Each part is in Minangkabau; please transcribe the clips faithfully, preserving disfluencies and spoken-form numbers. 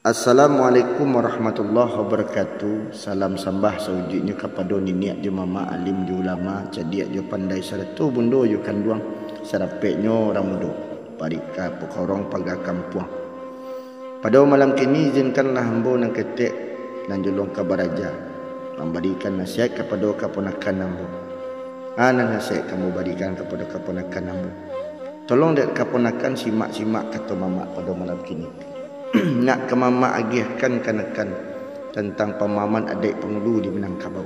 Assalamualaikum warahmatullahi wabarakatuh. Salam sambah saujuiknyo kapado niniak jo mamak, alim jo ulama, cadiak jo pandai, sarato bundo jo kanduang, sarapeknyo urang mudo, parik ka pakorong paga kampuang. Pado malam kini, izinkanlah ambo nan ketek, nan jolong ka baraja, mambarikan nasihat kapado kaponakan ambo. A nan nasihat ka ambo barikan kapado kaponakan ambo. Tolong dek kaponakan simak-simak kato mamak pado malam kini. Nak ka mamak agiahkan kanakan tantang pamahaman adaik pangulu di Minangkabau.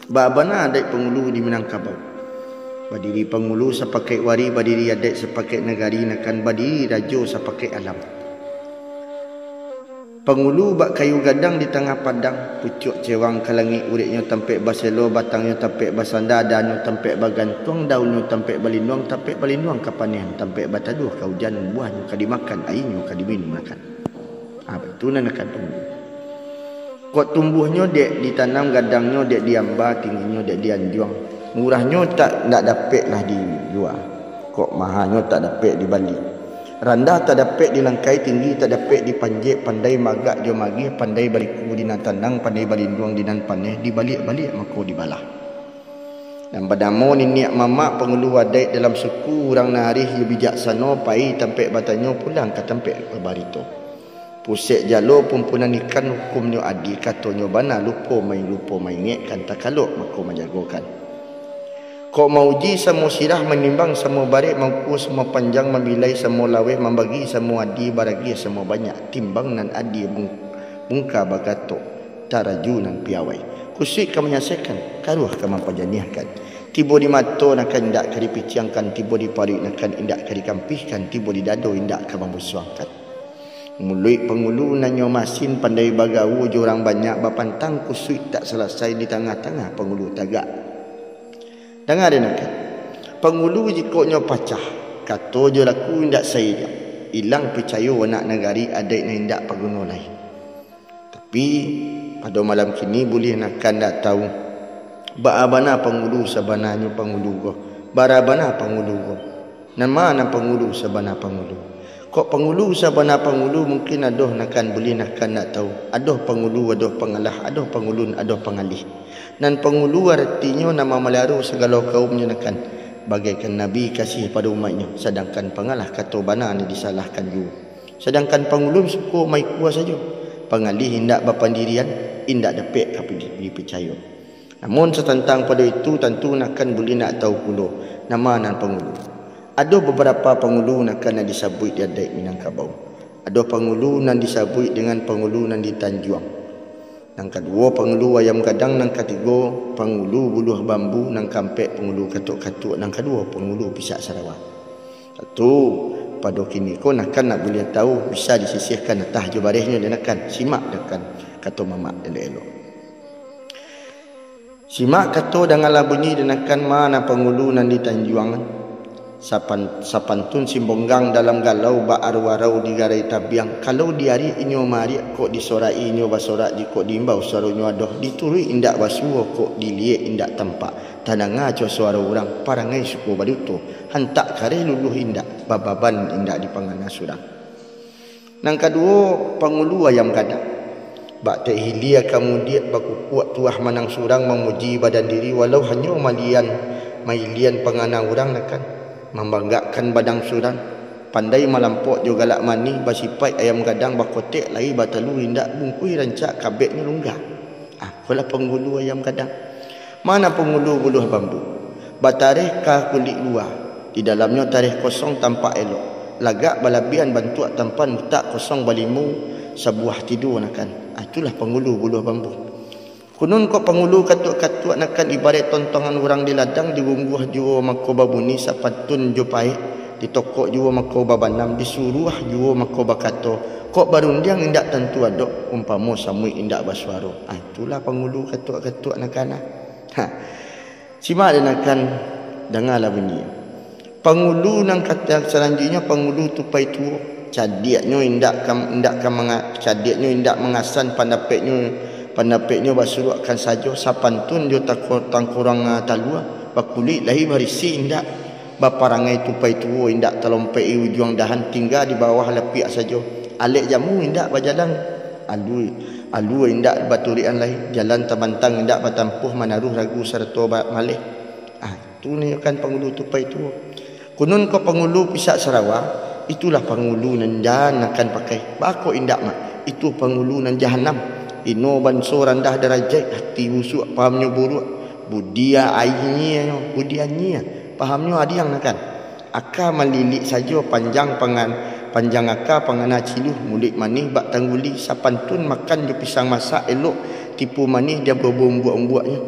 Baa bana adaik pangulu di Minangkabau? Badiri pangulu sapakaik wari, badiri adaik sapakaik nagari, nakan badiri rajo sapakaik alam. Pangulu bak kayu gadang di tangah padang, pucuak cewang ka langik uriknyo, tampek baselo batangnyo, tampek basanda daannyo, tampek bagantuang daunnyo, tampek balinduang, tampek balinduang ka paneh, tampek bataduah ka ujan, buahnyo ka dimakan, ainyo ka diminum nakan. Ha, baitu nan nakan pangulu. Kok tumbuahnyo dek ditanam, gadangnyo dek diamba, tingginyo dek dianjuang, murahnyo tak, ndak dapek lah dijua. Kok mahanyo tak dapek dibali. Randah tak dapek dilangkai, tinggi tak dapek dipanjek, pandai magak jo magiah, pandai baliku di nan tanang, pandai balinduang di nan paneh, dibaliak-baliak mako dibalah. Nan banamo niniak mamak pangulu adaik dalam suku, urang nan arih jo bijaksano, pai tampek batanyo, pulang ka tampek babarito. Pusek jalo pumpunan ikan, hukumnyo adie, katonyo bana, lupo main-, lupo maingekkan, takalok mako manjagokan. Kok mauji samo sirah, manimbang samo barek, maukua samo panjang, mamilai samo laweh, mambagi samo adie, baragiah samo banyak, timbang nan adie bung-, bungka bagatok, taraju nan piawai. Kusuik ka manyasehkan, karuah ka mampajaniahkan. Tibo di mato nakan indak ka dipiciangkan, tibo di paruik nakan indak ka dikampihkan, tibo di dado indak ka mambusuangkan. Muluik pangulu nan nyo masin, pandai bagaua jo urang banyak, bapantang kusuik tak salasai, di tangah-tangah pangulu tagak. Danga den nakan, pangulu jikok nyo pacah, kato jo laku indak sairiang, ilang picayo anak nagari, adaik nan indak paguno lai. Tapi, pado malam kini buliah nakan ndak tau, baa bana pangulu sabananyo pangulu ko, bara bana pangulu ko. Nan ma nan pangulu sabana pangulu? Kok pangulu sabana pangulu, mungkin adoh nakan buliah nakan ndak tau. Adoh pangulu, adoh pangalah, adoh pangulun, adoh pangalih. Nan pangulu aratinyo nan mamaliharo sagalo kaumnyo nakan, bagaikan Nabi kasih pado umaiknyo, sadangkan pangalah kato bana nan disalahkan juo. Sadangkan pangulun suko maikua sajo, pangalih indak bapandirian, indak dapek ka di-, dipicayo. Namun satantang pado itu, tantu nakan buliah ndak tau pulo, nan ma nan pangulu. Ado babarapa pangulu nakan nan disabuik di adaik Minangkabau. Ado pangulu nan disabuik dengan pangulu nan di Tanjuang. Nan kaduo pangulu ayam gadang, nan katigo pangulu buluah bambu, nan kaampek pangulu katuak-katuak, nan kaduo pangulu pisak sarawa. Tantu, pado kiniko nakan nak buliah tau, bisa disisihkan atah jo barehnyo den nakan, simak nakan kato mamak elok-elok. Simak kato, dangalah bunyi den nakan, ma nan pangulu nan di Tanjuang. Sapan-, sapantun simbonggang dalam galau, bak arau-arau di garai tabiang. Kalau di ariak inyo maariak, kok disorak-i inyo basorak, jikok diimbau suaronyo adoh, dituruik indak basuo, kok diliek indak tampak, tadanga co suaro urang, parangai suko baduto, hantak kareh luluah indak, bababan indak dipangana surang. Nan kaduo, pangulu ayam gadang. Bak tek hilia ka mudiak, bakukuak tuah manang surang, mamuji badan diri, walau hanyo malian, mailian pangana urang nakan, mambanggakkan badan surang, pandai malampok jo galak manih, basipaik ayam gadang, bakotek lai batalua indak, bungkuih rancak kabeknyo lungga. Ah, kolah pangulu ayam gadang. Ma nan pangulu buluah bambu? Batareh ka kulik lua, di dalamnyo tareh kosong tampak elok, lagak balabiahan bantuak tampan, utak kosong balimo sabuah tido nakan. Ah, itulah pangulu buluah bambu. Kunun kok pangulu katuak-katuak nakan, ibaraik tontongan urang di ladang, digungguah juo mako babunyi, sapantun jo paek, ditokok juo mako babanam, disuruah juo mako bakato, kok barundiang indak tantu adok, umpamo samuik indak basuaro. Ah, itulah pangulu katuak-katuak nakan, ah. Ha. Simak den nakan, dangalah bunyi. Pangulu nan kata salanjuiknyo, pangulu tupai tuo. Cadiaknyo indak ka, indak ka manga-, cadiaknyo indak mangasan, pandapeknyo, pandapeknyo basuruakkan sajo, sapantun jo tako-, tangkorang, ah, talua, bakuluik lai barisi indak, baparangai tupai tuo indak, talompek-i ujuang dahan, tingga di bawah lapiak sajo. Alek jamu indak bajalan, alua, alua indak baturikan lai, jalan tabantang indak batampuah, manaruah ragu sarato ba-, maleh. Ah, itu nyo kan pangulu tupai tuo. Kunun ko pangulu pisak sarawa, itulah pangulu nan jan nakan pakai. Bako indak, Mak? Itu pangulu nan jahanam. Ino banso randah darajaik, hati busuak, pahamnyo buruak. Budia aihnyo, budia nyia, pahamnyo adiang nakan. Aka malilik sajo, panjang pangan-, panjang aka pangana ciluah, muluik manih bak tangguli, sapantun makan jo pisang masak, elok tipu manih di abuah-abuah umbuak-umbuaknyo.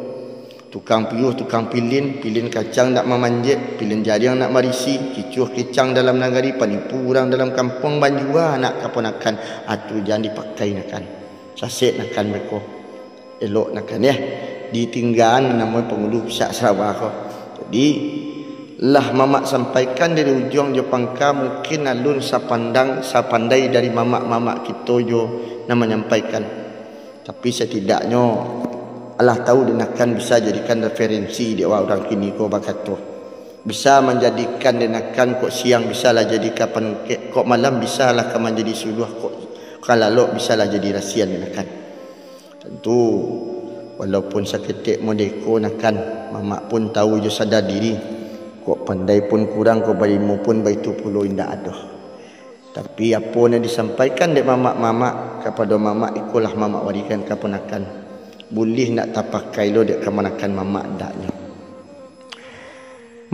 Tukang piuah, tukang pilin, pilin kacang ndak mamanjek, pilin jariang ndak marisi, kicuah kicang dalam nagari, panipu urang dalam kampuang, banjua anak kaponakan, atu jan dipakai nakan. Sasek nakan beko. Elok nakan, yah. Ditinggaan namonyo pangulu pisak sarawa ko. Jadi, lah mamak sampaikan dari ujuang jo pangka, mungkin alun sapandang, sapandai dari mamak-mamak kito jo nan manyampaikan. Tapi, satidaknyo, alah tahu dek nakan bisa jadikan referensi dek awak urang kini ko bakato. Bisa manjadikan dek nakan, kok siang bisalah jadi ka panungkek, kok malam bisalah ka manjadi suluah, kok ka lalok bisalah jadi rasian dek nakan. Tantu, walaupun saketek modeko nakan, mamak pun tahu jo sadar diri, kok pandai pun kurang, kok bailmu pun baitu pulo indak ado. Tapi, apo nan disampaikan dek mamak-mamak kapado mamak, ikolah mamak warikan kaponakan. Buliah ndak tapakai lo dek kamanakan mamak, ndaknyo.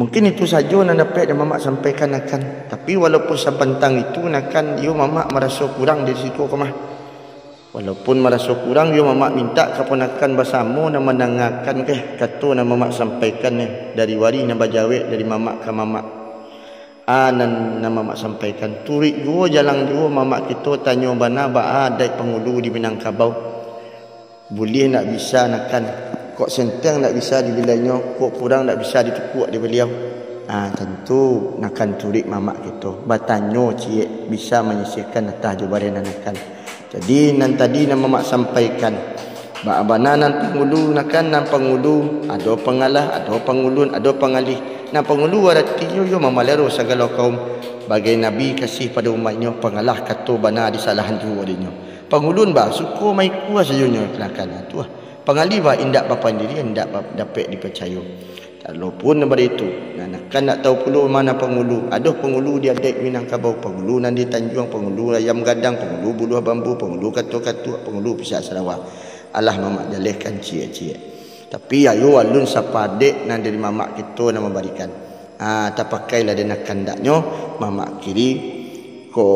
Mungkin itu sajo nan dapek dek mamak sampaikan nakan. Tapi, walaupun sabantang itu nakan, iyo mamak maraso kurang dari siko ko mah. Walaupun maraso kurang, iyo mamak mintak kaponakan basamo nan mandangakan keh kato nan mamak sampaikan neh, dari wari nan bajawek dari mamak ka mamak. A, nan, nan mamak sampaikan. Turuik juo, jalang juo mamak kito, tanyo bana baa adaik pangulu di Minangkabau. Buliah ndak bisa nakan, kok senteng ndak bisa dibilainyo, kok purang ndak bisa ditukuak dek baliau. A, tantu nakan turuik mamak kito. Batanyo ciek, bisa manyisihkan atah jo bareh nan nakan. Jadi, nan tadi nan mamak sampaikan, baa bana nan pangulu nakan, nan pangulu, ado pangalah, ado pangulun, ado pangalih. Nan pangulu aratinyo iyo mamaliharo sagalo kaum. Bagai Nabi kasih pado umaiknyo, pangalah kato bana disalahan juo dinyo. Pangulun ba suko maikua sajonyo nakan tu ah. Pangalih ba indak bapandirian, indak ba-, dapek dipacayo. Walaupun baitu, nan nakan ndak tahu pulo ma nan pangulu. Ado pangulu di adaik Minangkabau, pangulu nan di Tanjuang, pangulu Ayam Gadang, pangulu Buluah Bambu, pangulu Kato-Katuak, pangulu Pisak Sarawa. Alah mamak jalehkan ciek-ciek. Tapi ayo alun sapadek nan dari mamak kito nan mambarikan. Ha, tapakailah dek nan kandaknyo, mamak kiri ko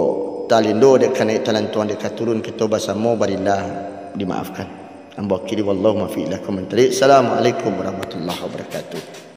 talindo dek kanaik talantuang dek katurun kito basamo, barilah dimaafkan. Ambo akhiri, wallahu muwaffiq ila aqwamit thariq. Assalamualaikum warahmatullahi wabarakatuh.